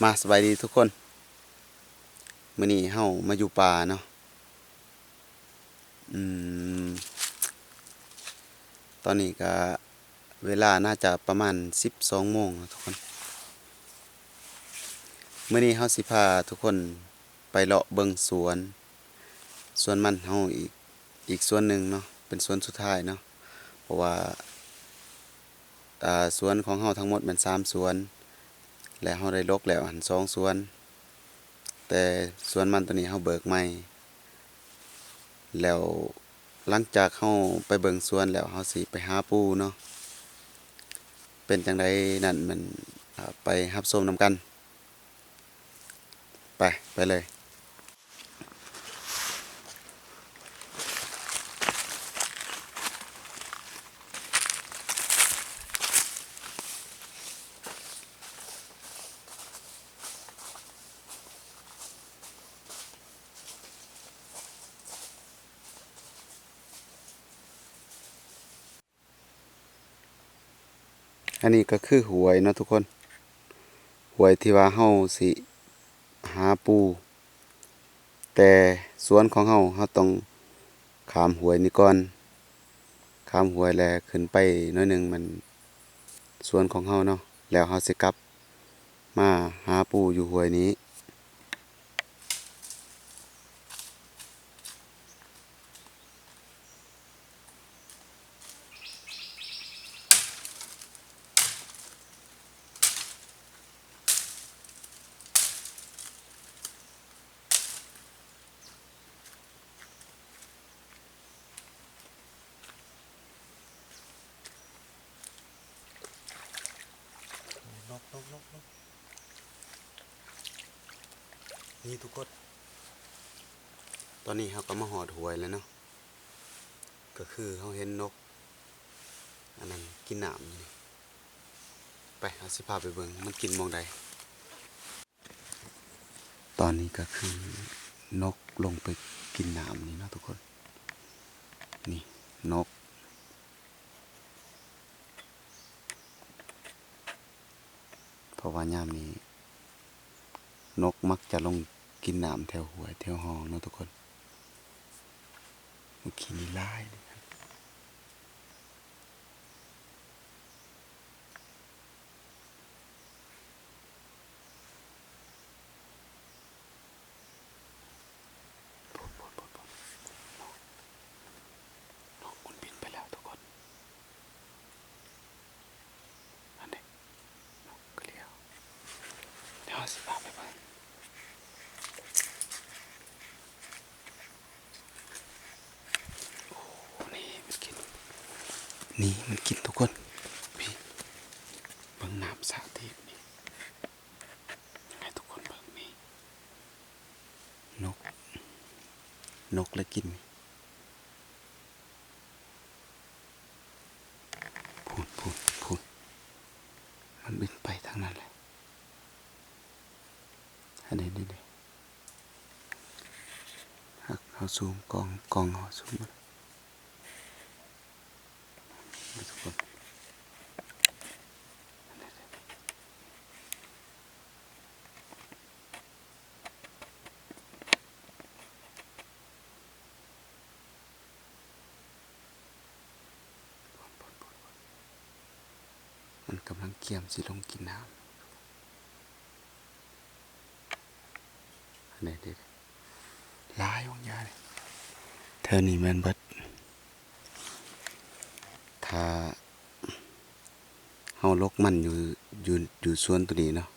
ມາ ສະບາຍດີທຸກຄົນ. ມື້ນີ້ເຮົາມາຢູ່ປ່າເນາະ. ອືມ ຕອນນີ້ກະເວລາໜ້າຈະປະມານສິບສອງໂມງເນາະທຸກຄົນ. ມື້ນີ້ເຮົາຊິພາທຸກຄົນໄປເລາະເບິ່ງສວນ ສວນມັນເຮົາອີກ ອີກສວນໜຶ່ງເນາະ, ເປັນສວນສຸດທ້າຍເນາະ. ເພາະວ່າ ອ່າ ສວນຂອງເຮົາທັງໝົດແມ່ນສາມສວນ ແລະ ເຮົາໄດ້ລົກແລ້ວຫັ້ນສອງສວນ, ແຕ່ສວນມັນໂຕນີ້ເຮົາເບີກໃໝ່. ແລ້ວຫຼັງຈາກເຮົາໄປເບິ່ງສວນແລ້ວ ເຮົາຊິໄປຫາປູເນາະ. ເປັນຈັ່ງໃດນັ້ນແມ່ນ ອ່າ ໄປຮັບຊົມນຳກັນ. ໄປ ໄປເລີຍ. ອັນນີ້ກໍຄືຫ້ວຍເນາະທຸກຄົນ, ຫ້ວຍທີ່ວ່າເຮົາຊິຫາປູ, ແຕ່ສວນຂອງເຮົາ ເຮົາຕ້ອງຂ້າມຫ້ວຍນີ້ກ່ອນ, ຂ້າມຫ້ວຍແລ້ວຂຶ້ນໄປໜ້ອຍໜຶ່ງແມ່ນສວນຂອງເຮົາເນາະ, ແລ້ວເຮົາຊິກັບມາຫາປູຢູ່ຫ້ວຍນີ້. ນີ້ທຸກຄົນ, ຕອນນີ້ເຮົາກໍມາຮອດຫ້ວຍແລ້ວເນາະ. ກໍຄືເຮົາເຫັນນົກອັນນັ້ນກິນນ້ຳຢູ່ນີ້. ໄປ ເຮົາຊິພາໄປເບິ່ງມັນກິນໝ່ອງໃດ. ຕອນນີ້ກໍຄືນົກລົງໄປກິນນ້ຳນີ້ເນາະທຸກຄົນ. ນີ້ນົກ. ເພາະວ່າຍາມນີ້ນົກມັກຈະລົງກິນນ້ຳແຖວຫ້ວຍແຖວຮ່ອງເນາະທຸກຄົນ. ມື້ກີ້ນີ້ຫຼາຍເດ້. ພຸ້ນ ພຸ້ນ ພຸ້ນ ພຸ້ນ ນົກ ນົກມັນບິນໄປແລ້ວທຸກຄົນ. ຫັ້ນເດ້ ນົກກະຫຼຽວ. ດຽວເຮົາຊິພາໄປເບິ່ງ. ໂອ້ ນີ້ມັນກິນ ນີ້ມັນກິນທຸກຄົນ. ພີ້ ເບິ່ງນ້ຳສະຕີບນີ້. ໃຫ້ທຸກຄົນເບິ່ງນີ້ ນົກ ນົກລະກິນ. ພຸ້ນ ພຸ້ນ ພຸ້ນ ມັນບິນໄປທາງນັ້ນແຫຼະ. ອັນນີ້ ນີ້ ນີ້ ຫາກເຮົາຊູມກ້ອງ ກ້ອງເຮົາຊູມ ທຸກຄົນ. ມັນກຳລັງກຽມຊິລົງກິນນ້ຳ. ອັນນີ້ເດ້ ຫຼາຍຂອງຢາເດ້. ແຖວນີ້ແມ່ນເບິດ. ຖ້າເຮົາລົກມັນຢູ່ ຢູ່ ຢູ່ສວນໂຕນີ້ເນາະ,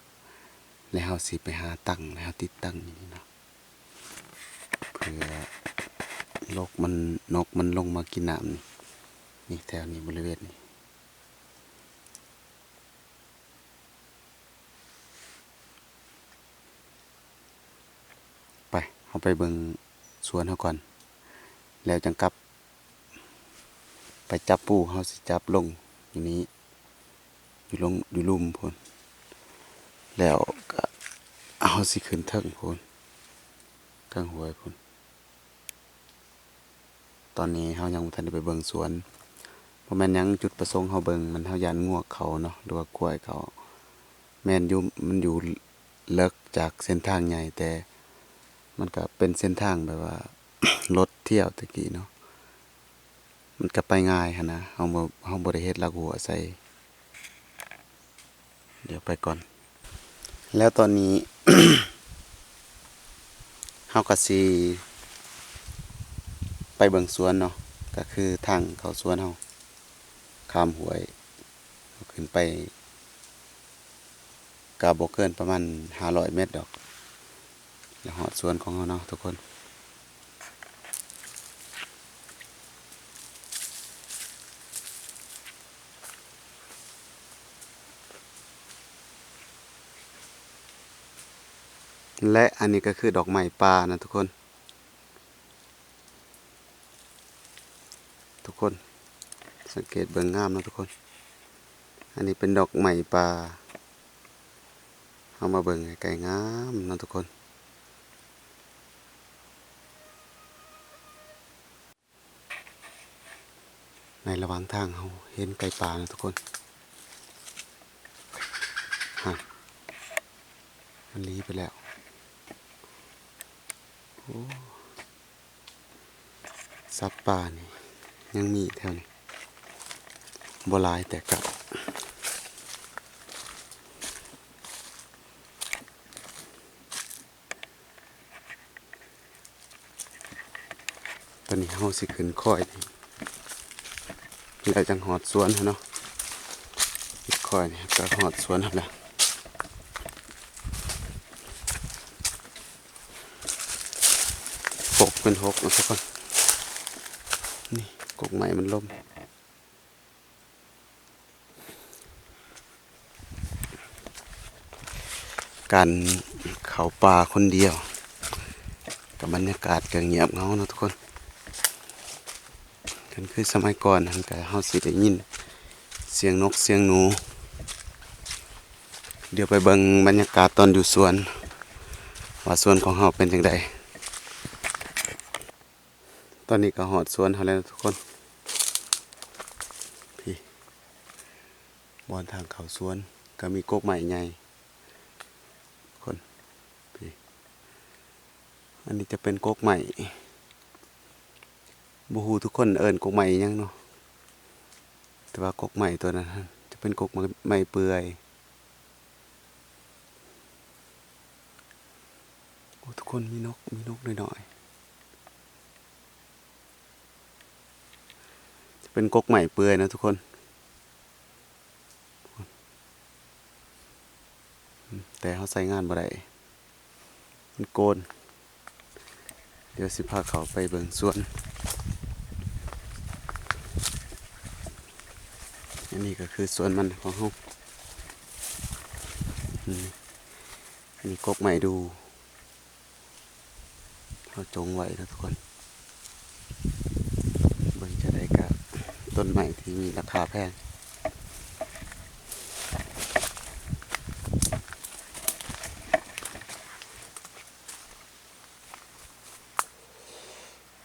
ແລ້ວເຮົາຊິໄປຫາຕັງ ແລ້ວເຮົາຕິດຕັງຢູ່ນີ້ເນາະ ເພື່ອນົກມັນ ນົກມັນລົງມາກິນນ້ຳນີ້. ນີ້ ແຖວນີ້ ບໍລິເວນນີ້. ໄປ ເຮົາໄປເບິ່ງສວນເຮົາກ່ອນ ແລ້ວຈັ່ງກັບໄປຈັບປູ. ເຮົາຊິຈັບລົງຢູ່ນີ້ ຢູ່ລົງ ຢູ່ລຸ່ມພຸ້ນ, ແລ້ວກະເຮົາຊິຂຶ້ນເທິງພຸ້ນ ເທິງຫ້ວຍພຸ້ນ. ຕອນນີ້ເຮົາຍັງບໍ່ທັນໄດ້ໄປເບິ່ງສວນ. ບໍ່ແມ່ນຫຍັງ, ຈຸດປະສົງເຮົາເບິ່ງມັນ ເຮົາຢ້ານງົວເຂົ້າເນາະ ຫຼືວ່າຄວາຍເຂົ້າ. ແມ່ນຢູ່ ມັນຢູ່ ເລິກຈາກເສັ້ນທາງໃຫຍ່ ແຕ່ມັນກະເປັນເສັ້ນທາງແບບວ່າ ລົດທ່ຽວແຕ່ກີ້ເນາະ ມັນກະໄປງ່າຍຫັ້ນນະ ເຮົາບໍ່ ເຮົາບໍ່ໄດ້ເຮັດຫຼັກຮົ້ວໃສ່. ດຽວໄປກ່ອນ ແລ້ວຕອນນີ້ ເຮົາກະຊິໄປເບິ່ງສວນເນາະ ກະຄືທາງເຂົ້າສວນເຮົາ ຂ້າມຫ້ວຍ ເຮົາຂຶ້ນໄປ ກະບໍ່ເກີນປະມານຫ້າຮ້ອຍແມັດດອກ ແລ້ວຮອດສວນຂອງເຮົາເນາະທຸກຄົນ. ແລະ ອັນນີ້ກະຄືດອກໄມ້ປ່ານະທຸກຄົນ. ທຸກຄົນ ສັງເກດເບິ່ງ ງາມເນາະທຸກຄົນ. ອັນນີ້ເປັນດອກໄມ້ປ່າ ເຮົາມາເບິ່ງໃກ້ໆ ງາມເນາະທຸກຄົນ. ໃນລະຫວ່າງທາງເຮົາເຫັນໄກ່ປ່າເນາະທຸກຄົນ ຫັ້ນ ມັນຫຼີໄປແລ້ວ. ໂອ້ ສັດປ່ານີ້ຍັງມີແຖວນີ້ ບໍ່ຫຼາຍແຕ່ກະ ຕອນນີ້ເຮົາຊິຂຶ້ນຄອຍນີ້ ແລ້ວຈັ່ງຮອດສວນຫັ້ນເນາະ. ຂຶ້ນຄອຍນີ້ກະຮອດສວນຫັ້ນແຫຼະ. ຫົກເປັນຫົກເນາະທຸກຄົນ. ນີ້ ກົກໄມ້ມັນລົ້ມ. ການເຂົ້າປ່າຄົນດຽວ ກະບັນຍາກາດກະງຽບເຫງົາເນາະທຸກຄົນ. ຄັນຄືສະໄໝກ່ອນຫັ້ນກະເຮົາຊິໄດ້ຍິນສຽງນົກສຽງໜູ. ດຽວໄປເບິ່ງບັນຍາກາດຕອນຢູ່ສວນ ວ່າສວນຂອງເຮົາເປັນຈັ່ງໃດ. ຕອນນີ້ກະຮອດສວນເຮົາແລ້ວທຸກຄົນ. ພີ້ ບ່ອນທາງເຂົ້າສວນກະມີກົກໄມ້ໃຫຍ່ທຸກຄົນ. ພີ້ ອັນນີ້ຈະເປັນກົກໄມ້ ບໍ່ຮູ້ທຸກຄົນເອີ້ນກົກໄມ້ອີ່ຫຍັງເນາະ ແຕ່ວ່າກົກໄມ້ຕົວນັ້ນຫັ້ນ ຈະເປັນກົກໄມ້ ໄມ້ເປື່ອຍ. ໂອ້ ທຸກຄົນ ມີນົກ ມີນົກນ້ອຍໆ ຈະເປັນກົກໄມ້ເປື່ອຍເນາະທຸກຄົນ. ແຕ່ເຮົາໃຊ້ງານບໍ່ໄດ້ ມັນໂກນ. ດຽວຊິພາເຂົ້າໄປເບິ່ງສວນ. ອັນນີ້ກະຄືສວນມັນຂອງເຮົາ. ອືມ ອັນນີ້ກົກໄມ້ດູ່ ເຮົາຈົ່ງໄວ້ເນາະທຸກຄົນ. ເບິ່ງຈັ່ງໃດກະຕົ້ນໄມ້ທີ່ມີລາຄາແພງ.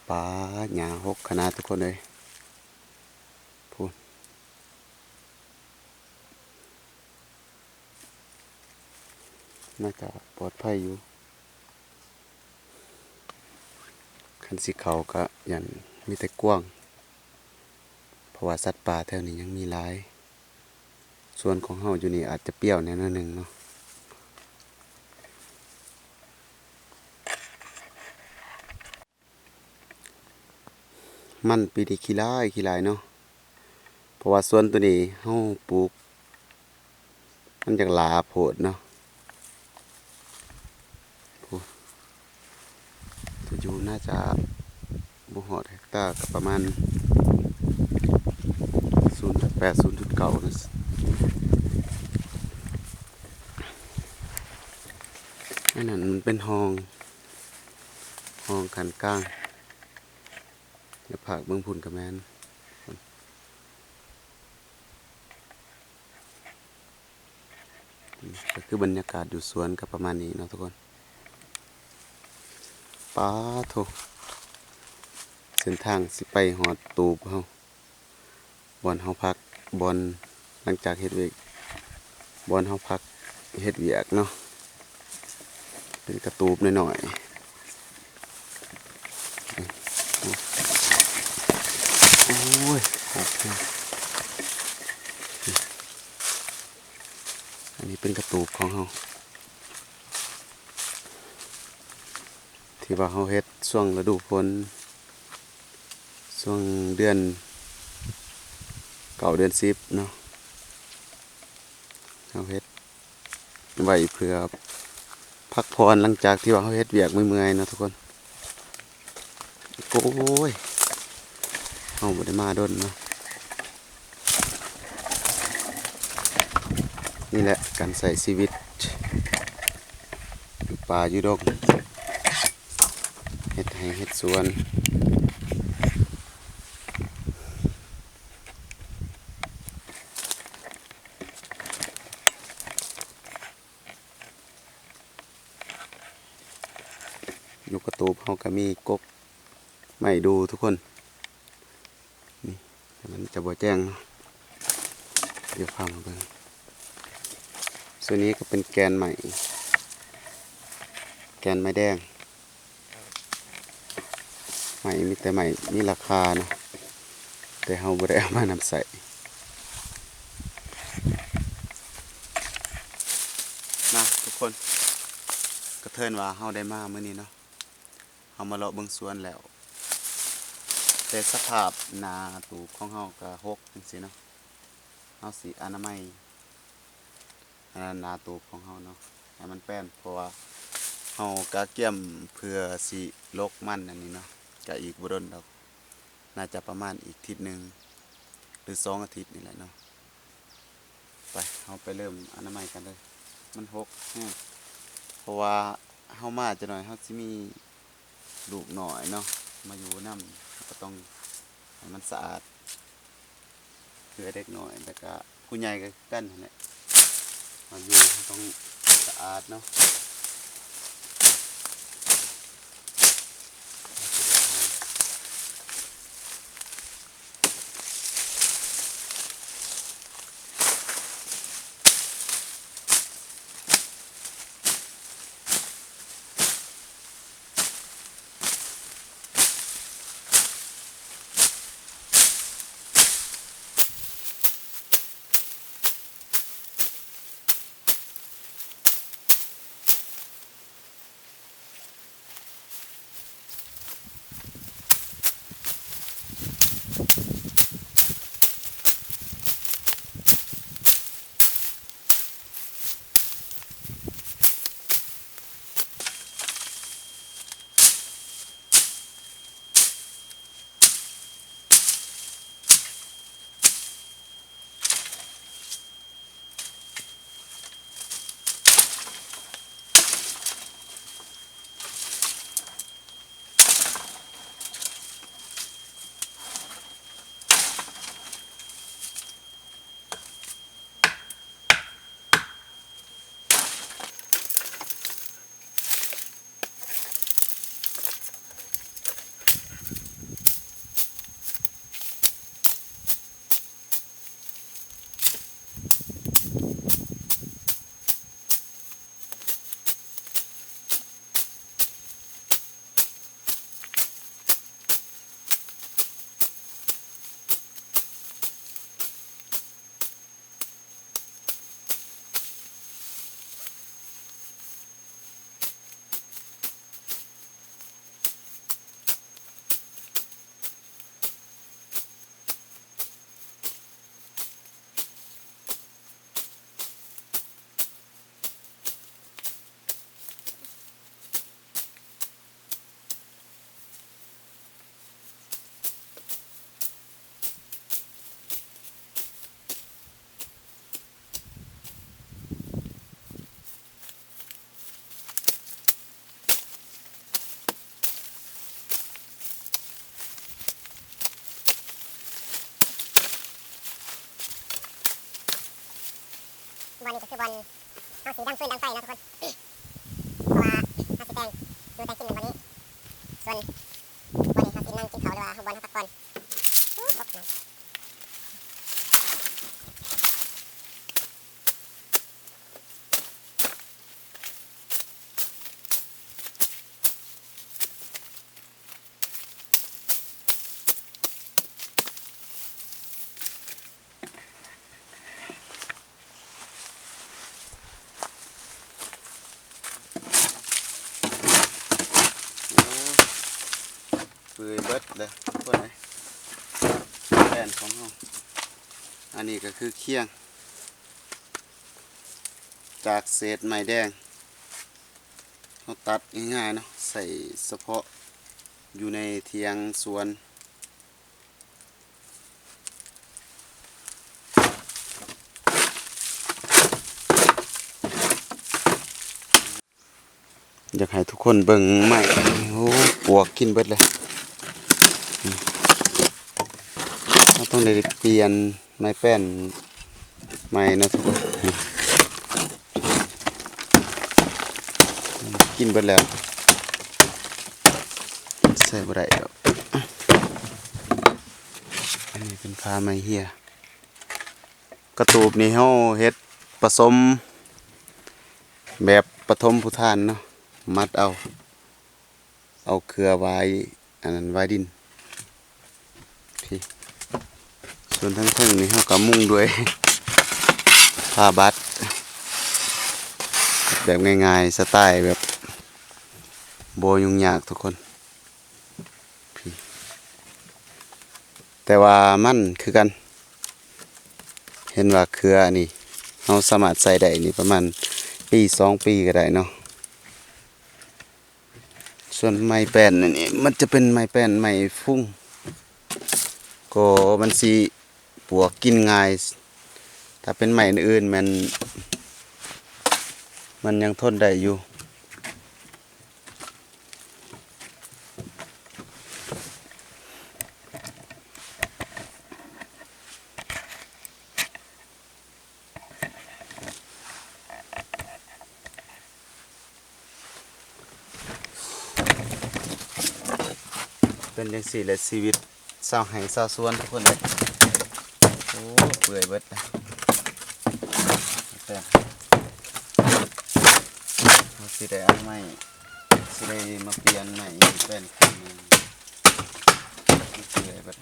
ປາ ຫຍ້າຫົກຂະໜາດທຸກຄົນເອີຍ ພຸ້ນ. ໜ້າຈະປອດໄພຢູ່. ຄັນຊິເຂົ້າກະຢ້ານມີແຕ່ກວາງ ເພາະວ່າສັດປ່າແຖວນີ້ຍັງມີຫຼາຍ. ສວນຂອງເຮົາຢູ່ນີ້ອາດຈະປ່ຽວແດ່ໜ້ອຍໜຶ່ງເນາະ. ມັນປີນີ້ຂີ້ຫຼາຍ ຂີ້ຫຼາຍເນາະ ເພາະວ່າສວນໂຕນີ້ເຮົາປູກ ມັນຢາກຫຼ້າໂພດເນາະ. ໂອ້ ຈະຢູ່ໜ້າຈະບໍ່ຮອດເຮັກຕາ ກະປະມານສູນຈຸດແປດ ສູນຈຸດເກົ້າ ນະ. ອັນນັ້ນມັນເປັນຮ່ອງ ຮ່ອງຂັ້ນກາງ ແລ້ວພາກເບິ່ງພຸ້ນກະແມ່ນ. ກະຄືບັນຍາກາດຢູ່ສວນກະປະມານນີ້ເນາະທຸກຄົນ. ປາໂທ້ ເສັ້ນທາງຊິໄປຮອດຕູບເຮົາ ບ່ອນເຮົາພັກ ບ່ອນຫຼັງຈາກເຮັດວຽກ ບ່ອນເຮົາພັກເຮັດວຽກເນາະ. ເປັນກະຕູບນ້ອຍໆ ໂອ້ຍ ອັນນີ້ເປັນກະຕູບຂອງເຮົາ ທີ່ວ່າເຮົາເຮັດຊ່ວງລະດູຝົນ ຊ່ວງເດືອນເກົ້າ ເດືອນສິບເນາະ ເຮົາເຮັດໄວ້ເພື່ອພັກຜ່ອນ ຫຼັງຈາກທີ່ວ່າເຮົາເຮັດວຽກເມື່ອຍໆເນາະທຸກຄົນ. ໂອ້ຍ ເຮົາບໍ່ໄດ້ມາດົນເນາະ. ນີ້ແຫຼະການໃຊ້ຊີວິດຢູ່ປ່າຢູ່ດົງ ເຮັດໄຮ່ເຮັດສວນ. ຢູ່ກະຕູບເຮົາກະມີກົກໄມ້ດູທຸກຄົນ ນີ້ ແຕ່ມັນຈະບໍ່ແຈ້ງເນາະ ດຽວພາມາເບິ່ງ. ສ່ວນນີ້ກະເປັນແກ່ນໄມ້ ແກ່ນໄມ້ແດງ ໄມ້ມີແຕ່ໄມ້ມີລາຄາເນາະ ແຕ່ເຮົາບໍ່ໄດ້ເອົາມານຳໃຊ້. ມາທຸກຄົນ ກະເທີນວ່າເຮົາໄດ້ມາມື້ນີ້ເນາະ ເຮົາມາເລາະເບິ່ງສວນແລ້ວ ແຕ່ສະພາບໜ້າຕູບຂອງເຮົາກະຫົກຈັ່ງຊີ້ເນາະ ເຮົາຊິອະນາໄມ ອັນນັ້ນໜ້າຕູບຂອງເຮົາເນາະ ໃຫ້ມັນແປ້ນ ເພາະວ່າເຮົາກະກຽມເພື່ອຊິຫຼົກມັນອັນນີ້ເນາະ ກະອີກບໍ່ດົນດອກ ໜ້າຈະປະມານອີກທິດໜຶ່ງ ຫຼື ສອງອາທິດນີ້ແຫຼະເນາະ. ໄປ ເຮົາໄປເລີ່ມອະນາໄມກັນເລີຍ ມັນຫົກແຮງ ເພາະວ່າເຮົາມາຈັກໜ້ອຍເຮົາຊິມີລູກນ້ອຍເນາະ ມາຢູ່ນຳ ເຮົາກະຕ້ອງໃຫ້ມັນສະອາດ ເພື່ອເດັກນ້ອຍ ແລ້ວກະຜູ້ໃຫຍ່ກະຄືກັນຫັ້ນແຫຼະ ມາຢູ່ເຮົາຕ້ອງສະອາດເນາະ. ບ່ອນນີ້ກະຄືບ່ອນເຮົາຊິດັງຟືນດັງໄຟເນາະທຸກຄົນ ເພາະວ່າເຮົາຊິແຕ່ງຢູ່ແຕ່ງກິນແມ່ນບ່ອນນີ້ ສ່ວນບ່ອນນີ້ເຮົາຊິນັ່ງກິນເຂົ້າ ຫຼືວ່າບ່ອນເຮົາພັກຜ່ອນ. ໂອ້ ຕົກໜັກ. ເປື່ອຍເບິດເດີທຸກຄົນເອີຍ ແປ້ນຂອງເຮົາ. ອັນນີ້ກໍຄືຄຽງ ຈາກເສດໄມ້ແດງ ເຮົາຕັດງ່າຍໆເນາະ ໃຊ້ສະເພາະຢູ່ໃນຖຽງສວນ. ຢາກໃຫ້ທຸກຄົນເບິ່ງໄມ້ ໂອ້ ປວກກິນເບິດເລີຍ. ເຮົາຕ້ອງໄດ້ປ່ຽນໄມ້ແປ້ນໃໝ່ເນາະທຸກຄົນ ກິນເບິດແລ້ວ ໃຊ້ບໍ່ໄດ້ດອກ. ອັນນີ້ເປັນຄາໄມ້ເຮຍ. ກະຕູບນີ້ເຮົາເຮັດປະສົມແບບປະຖົມຜູ້ທານເນາະ ມັດເອົາ ເອົາເຄືອຫວາຍ ອັນນັ້ນ ຫວາຍດິນ. ນີ້ ສ່ວນທາງເທິງນີ້ເຮົາກໍມຸງດ້ວຍຜ້າບັດ ແບບງ່າຍໆ ສະໄຕແບບບໍ່ຫຍຸ້ງຍາກທຸກຄົນ. ແຕ່ວ່າມັນຄືກັນ ເຫັນວ່າເຄືອອັນນີ້ ເຮົາສາມາດໃຊ້ໄດ້ນີ້ປະມານປີສອງປີກໍໄດ້ເນາະ. ສ່ວນໄມ້ແປ້ນອັນນີ້ ມັນຈະເປັນໄມ້ແປ້ນໄມ້ຟຸງ ກໍມັນຊິປວກກິນງ່າຍ. ຖ້າເປັນໄມ້ອື່ນໆ ແມ່ນ ມັນຍັງທົນໄດ້ຢູ່. ເປັນຈັ່ງຊີ້ແຫຼະຊີວິດຊາວໄຮ່ຊາວສວນທຸກຄົນເອີຍ. ໂອ້ ເປື່ອຍເບິດ. ແປ້ນ ເຮົາຊິໄດ້ເອົາໄມ້ ຊິໄດ້ມາປ່ຽນໄມ້ແປ້ນຄືນ ເປື່ອຍເບິດ.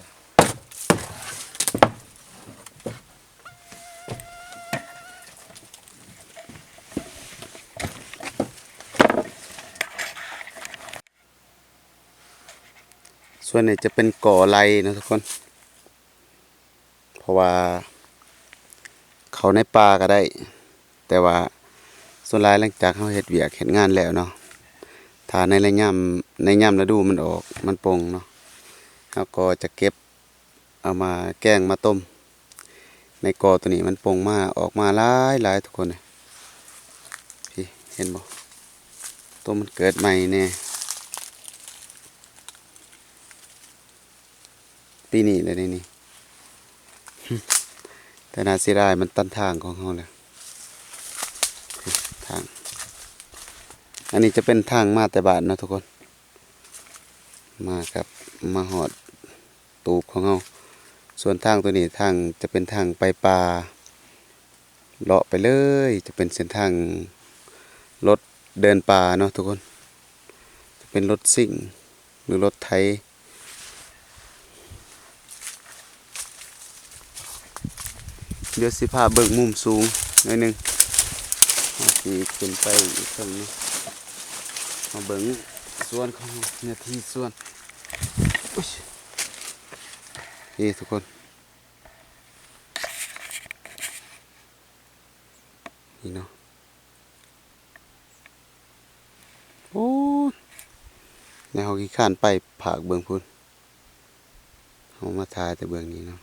ສ່ວນນີ້ຈະເປັນກໍໄລ່ເນາະທຸກຄົນ ເພາະວ່າເຂົ້າໃນປ່າກໍໄດ້ ແຕ່ວ່າສ່ວນຫຼາຍຫຼັງຈາກເຮົາເຮັດວຽກເຮັດງານແລ້ວເນາະ ຖ້າໃນໄລຍາມ ໃນຍາມລະດູມັນອອກ ມັນປົ່ງເນາະ ເຮົາກໍຈະເກັບ ເອົາມາແກງມາຕົ້ມ ໃນກໍໂຕນີ້ມັນປົ່ງມາ ອອກມາຫຼາຍໆ ທຸກຄົນເອີຍ. ນີ້ ເຫັນບໍ່ ໂຕມັນເກີດໃໝ່ແດ່ ປີນີ້ແຫຼະນີ້ ແຕ່ໜ້າເສຍດາຍມັນຕັນທາງຂອງເຮົາແລ້ວ ນີ້ ທາງ ອັນນີ້ຈະເປັນທາງມາແຕ່ບ້ານເນາະທຸກຄົນ ມາກັບ ມາຮອດ ຕູບຂອງເຮົາ. ສ່ວນທາງໂຕນີ້ ທາງຈະເປັນທາງໄປປ່າ ເລາະໄປເລີຍ ຈະເປັນເສັ້ນທາງລົດເດີນປ່າເນາະທຸກຄົນ ຈະເປັນລົດຊິງ ຫຼືລົດໄຖ. ດຽວຊິພາເບິ່ງມຸມສູງໜ້ອຍໜຶ່ງ ເຮົາຊິຂຶ້ນໄປອີກເທິງນີ້ ມາເບິ່ງສວນຂອງເຮົາ ເນື້ອທີ່ສວນ. ອຸ້ຍ ນີ້ທຸກຄົນ ນີ້ເນາະ. ໂອ້ຍ ແນວເຮົາຂີ້ຄ້ານໄປພາກເບື້ອງພຸ້ນ ເຮົາມາຖ່າຍແຕ່ເບື້ອງນີ້ເນາະ.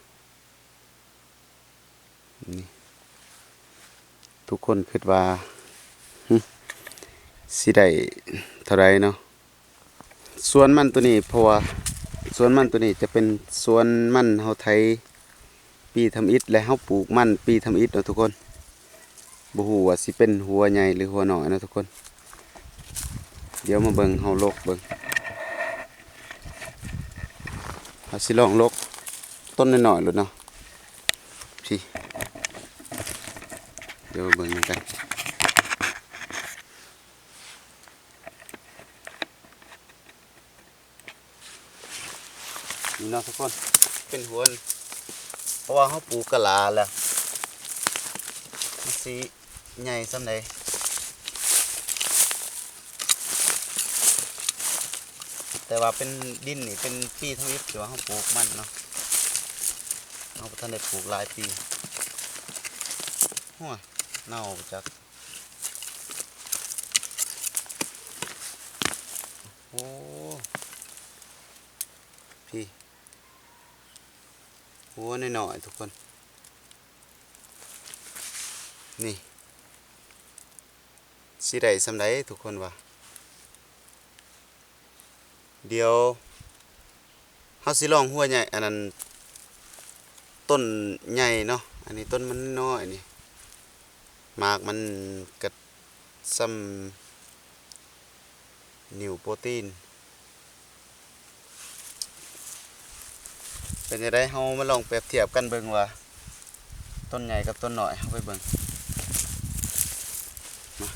ນີ້ ທຸກຄົນຄິດວ່າ ຫຶ ຊິໄດ້ເທົ່າໃດເນາະ? ສວນມັນໂຕນີ້ ເພາະວ່າສວນມັນໂຕນີ້ຈະເປັນສວນມັນເຮົາໄຖປີທຳອິດ ແລະ ເຮົາປູກມັນປີທຳອິດເນາະທຸກຄົນ. ບໍ່ຮູ້ວ່າຊິເປັນຫົວໃຫຍ່ ຫຼື ຫົວນ້ອຍເນາະທຸກຄົນ. ດຽວມາເບິ່ງ ເຮົາລົກເບິ່ງ ເຮົາຊິລອງລົກຕົ້ນນ້ອຍໆໂລດເນາະ. ພີ້ ດຽວມາເບິ່ງນຳກັນ. ນີ້ເນາະທຸກຄົນ ເປັນຫົວ ເພາະວ່າເຮົາປູກກະຫຼາແລ້ວ ມັນຊິໃຫຍ່ສ່ຳໃດ. ແຕ່ວ່າເປັນດິນນີ້ເປັນປີທຳອິດທີ່ວ່າເຮົາປູກມັນເນາະ, ເຮົາບໍ່ທັນໄດ້ປູກຫຼາຍປີ. ໂອ້ຍ ເນົ່າຈັກ. ໂອ້ ພີ້ ຫົວນ້ອຍໆ ທຸກຄົນ ນີ້ ຊິໄດ້ສ່ຳໃດທຸກຄົນວ່າ. ດຽວເຮົາຊິລອງຫົວໃຫຍ່ ອັນນັ້ນ ຕົ້ນໃຫຍ່ເນາະ, ອັນນີ້ຕົ້ນມັນນ້ອຍນີ້ ໝາກມັນກະສ່ຳນິ້ວໂປຕີນ. ເປັນຈັ່ງໃດ ເຮົາມາລອງປຽບທຽບກັນເບິ່ງວ່າ ຕົ້ນໃຫຍ່ກັບຕົ້ນນ້ອຍ ເຮົາໄປເບິ່ງ. ມາ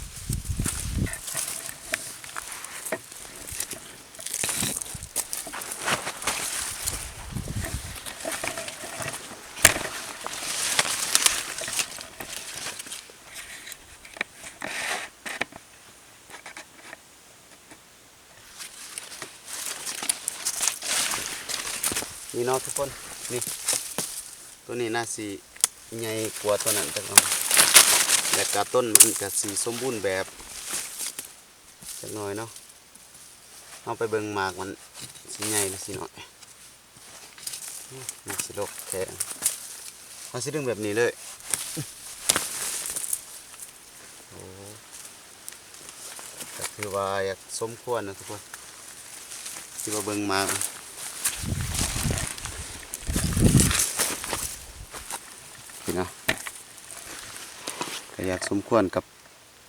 ນີ້ເນາະທຸກຄົນ ນີ້ ໂຕນີ້ໜ້າຊິໃຫຍ່ກວ່າໂຕນັ້ນຈັກໜ່ອຍ ແລະກະຕົ້ນມັນກະຊິສົມບູນແບບຈັກໜ່ອຍເນາະ. ເຮົາໄປເບິ່ງໝາກມັນຊິໃຫຍ່ຫຼືຊິນ້ອຍ. ມັນຊິດົກແທ້. ເຮົາຊິດຶງແບບນີ້ເລີຍ. ໂອ້ ກະຖືວ່າຢາກສົມຄວນນະທຸກຄົນ ຊິມາເບິ່ງໝາກ ນີ້ນະ ກະຢາກສົມຄວນກັບ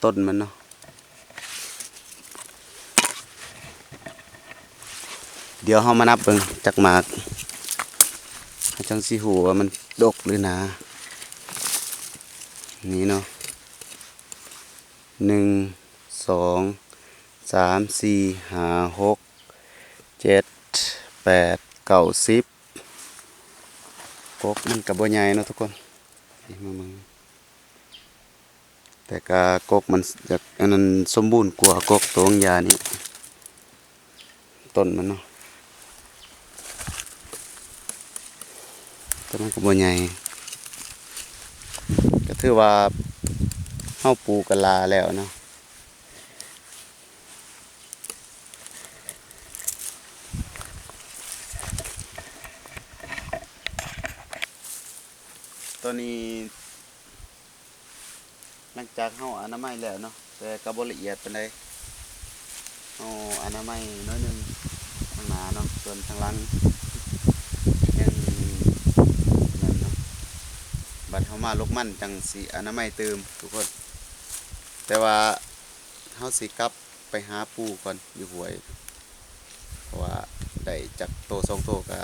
ຕົ້ນມັນເນາະ. ດຽວເຮົາມານັບເບິ່ງຈັກໝາກ ເຮົາຈັ່ງຊິຮູ້ວ່າມັນດົກຫຼືໜາ. ນີ້ເນາະ ໜຶ່ງ ສອງ ສາມ ສີ່ ຫ້າ ຫົກ ເຈັດ ແປດ ເກົ້າ ສິບ. ກົກມັນກະບໍ່ໃຫຍ່ເນາະທຸກຄົນ ນີ້ມາເບິ່ງ. ແຕ່ກະກົກມັນຈະ ອັນນັ້ນ ສົມບູນກວ່າກົກໂຕຫຍ້ານີ້ ຕົ້ນມັນເນາະ ແຕ່ມັນກະບໍ່ໃຫຍ່ ກະຖືວ່າເຮົາປູກະຫຼາແລ້ວເນາະ. ໂຕນີ້ ຫຼັງຈາກເຮົາອະນາໄມແລ້ວເນາະ ແຕ່ກະບໍ່ລະອຽດປານໃດ ເຮົາອະນາໄມໜ້ອຍໜຶ່ງທາງໜ້າເນາະ ສ່ວນທາງຫຼັງຍັງນັ້ນເນາະ ບັດເຮົາມາລົກມັນຈັ່ງຊິອະນາໄມຕື່ມທຸກຄົນ. ແຕ່ວ່າເຮົາຊິກັບ ໄປຫາປູກ່ອນຢູ່ຫ້ວຍ ເພາະວ່າໄດ້ຈັກໂຕສອງໂຕກະ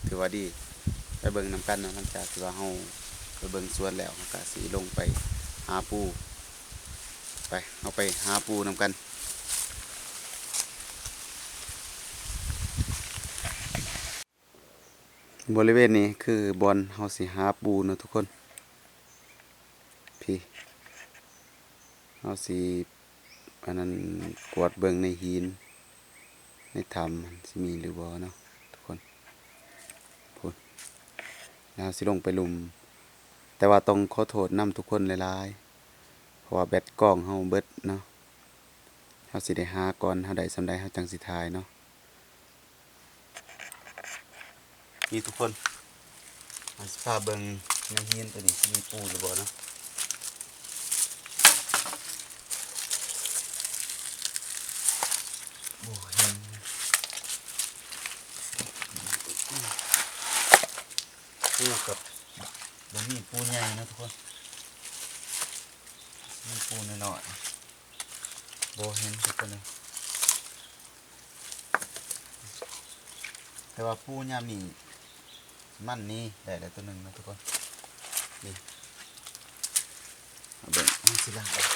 ຖືວ່າດີ. ໄປເບິ່ງນຳກັນເນາະ ຫຼັງຈາກທີ່ວ່າເຮົາໄປເບິ່ງສວນແລ້ວ ເຮົາກະຊິລົງໄປຫາປູ. ໄປ ເຮົາໄປຫາປູນຳກັນ. ບໍລິເວນນີ້ຄືບ່ອນເຮົາຊິຫາປູເນາະທຸກຄົນ. ພີ້ ເຮົາຊິ ອັນນັ້ນ ກວດເບິ່ງໃນຫີນ ໃນຖ້ຳ ມັນຊິມີຫຼືບໍ່ເນາະທຸກຄົນ. ພຸ້ນ ແລ້ວເຮົາຊິລົງໄປລຸ່ມ ແຕ່ວ່າຕ້ອງຂໍໂທດນຳທຸກຄົນຫຼາຍໆ ເພາະວ່າແບັດກ້ອງເຮົາເບິດເນາະ. ເຮົາຊິໄດ້ຫາກ່ອນ ເຮົາໄດ້ສ່ຳໃດເຮົາຈັ່ງຊິຖ່າຍເນາະ. ນີ້ທຸກຄົນ ເຮົາຊິພາເບິ່ງໃນຫີນໂຕນີ້ ຊິມີປູຫຼືບໍ່ເນາະ. ໂອ້ ເຫັນ ປູກະບໍ່ມີ ປູໃຫຍ່ເນາະທຸກຄົນ ມີປູນ້ອຍໆ ບໍ່ເຫັນທຸກຄົນເລີຍ. ແຕ່ວ່າປູຍາມນີ້ມັນນີ້ໄດ້ແລ້ວໂຕໜຶ່ງເນາະທຸກຄົນ. ນີ້ ມາເບິ່ງ ມັນຊິລາກອອກ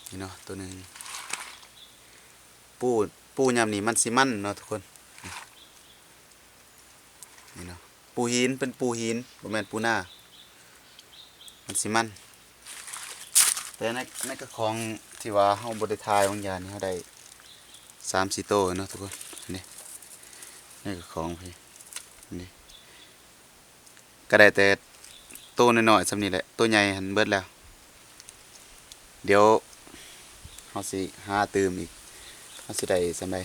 ນີ້ເນາະ ໂຕໜຶ່ງ. ປູ ປູຍາມນີ້ມັນຊິມັນເນາະທຸກຄົນ. ນີ້ເນາະ ປູຫີນ ເປັນປູຫີນ ບໍ່ແມ່ນປູນາ ມັນຊິມັນ. ແຕ່ໃນ ໃນກະຂອງທີ່ວ່າເຮົາບໍ່ໄດ້ຖ່າຍບາງຢ່າງນີ້ ເຮົາໄດ້ ສາມສີ່ໂຕເນາະທຸກຄົນ. ນີ້ ໃນກະຂອງພີ້ ນີ້ ກະໄດ້ແຕ່ໂຕນ້ອຍໆສ່ຳນີ້ແຫຼະ, ໂຕໃຫຍ່ຫັ້ນເບິດແລ້ວ. ດຽວເຮົາຊິຫາຕື່ມອີກ ເຮົາຊິໄດ້ສ່ຳໃດ.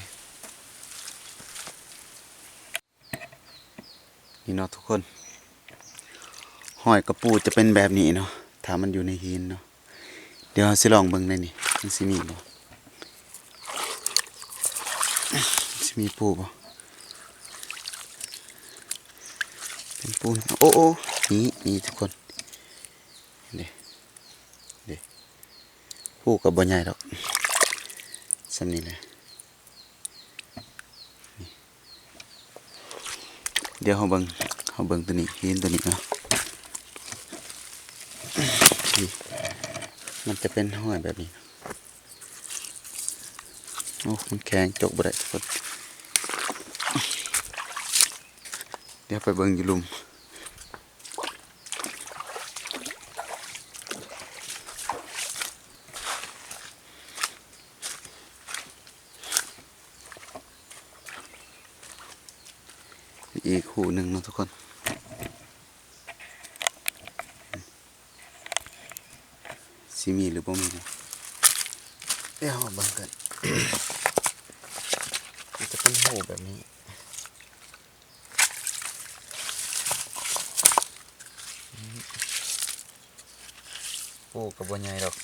ນີ້ເນາະທຸກຄົນ, ຮອຍກະປູຈະເປັນແບບນີ້ເນາະ ຖ້າມັນຢູ່ໃນຫີນເນາະ. ດຽວເຮົາຊິລອງເບິ່ງໃນນີ້ ມັນຊິມີບໍ່ ຊິມີປູບໍ່. ເປັນປູ ໂອ້ ໂອ້ ນີ້ ນີ້ທຸກຄົນ ເດ້ ເດ້ ປູກະບໍ່ໃຫຍ່ດອກ ສ່ຳນີ້ແຫຼະ. ດຽວເຮົາເບິ່ງ ເຮົາເບິ່ງໂຕນີ້ ຫີນໂຕນີ້ເນາະ. ນີ້ ມັນຈະເປັນຮອຍແບບນີ້. ໂອ້ ມັນແຂງ ຈົກບໍ່ໄດ້ທຸກຄົນ. ດຽວໄປເບິ່ງຢູ່ລຸ່ມ. ອີກຮູໜຶ່ງເນາະທຸກຄົນ ຊິມີຫຼືບໍ່ມີ ດຽວເຮົາເບິ່ງກັນ. ມັນຈະເປັນຮູແບບນີ້. ໂອ້ ກະບໍ່ໃຫຍ່ດອກ.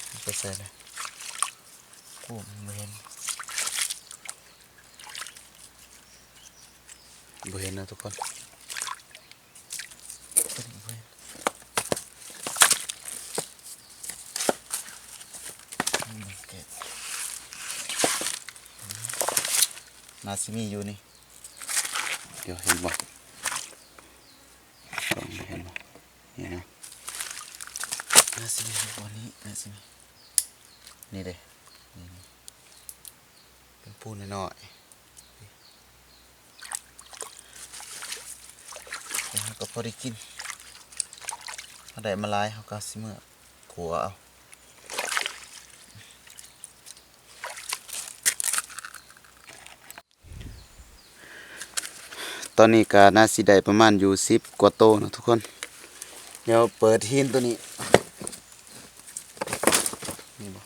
ເອົາ ໄປໃສ່ລະ? ໂອ້ ມັນບໍ່ເຫັນ ບໍ່ເຫັນນະທຸກຄົນ. ໜ້າຊິມີຢູ່ນີ້. ດຽວເຫັນບໍ່ ເຫັນບໍ່ ນີ້ນະ. ໜ້າຊິມີຢູ່ບ່ອນນີ້ ໜ້າຊິມີ ນີ້ເດ້ ນີ້ ນີ້ ເປັນປູນ້ອຍໆ. ແຕ່ເຮົາກະພໍໄດ້ກິນ ເຮົາໄດ້ມາຫຼາຍ ເຮົາກະຊິເມືອຂົ້ວເອົາ. ຕອນນີ້ກະໜ້າຊິໄດ້ປະມານຢູ່ສິບກວ່າໂຕເນາະທຸກຄົນ. ດຽວເປີດຫີນໂຕນີ້ ນີ້ບໍ່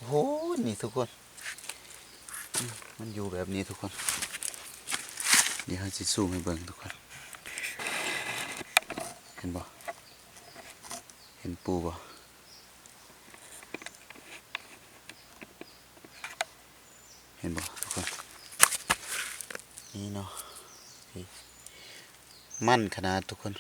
ໂອ້ ນີ້ທຸກຄົນ ມັນຢູ່ແບບນີ້ທຸກຄົນ. ດຽວເຮົາຊິຊູມໃຫ້ເບິ່ງທຸກຄົນ ເຫັນບໍ່ ເຫັນປູບໍ່ ເຫັນບໍ່ທຸກຄົນ. ນີ້ເນາະ ນີ້ ມັນຂະໜາດທຸກຄົນ.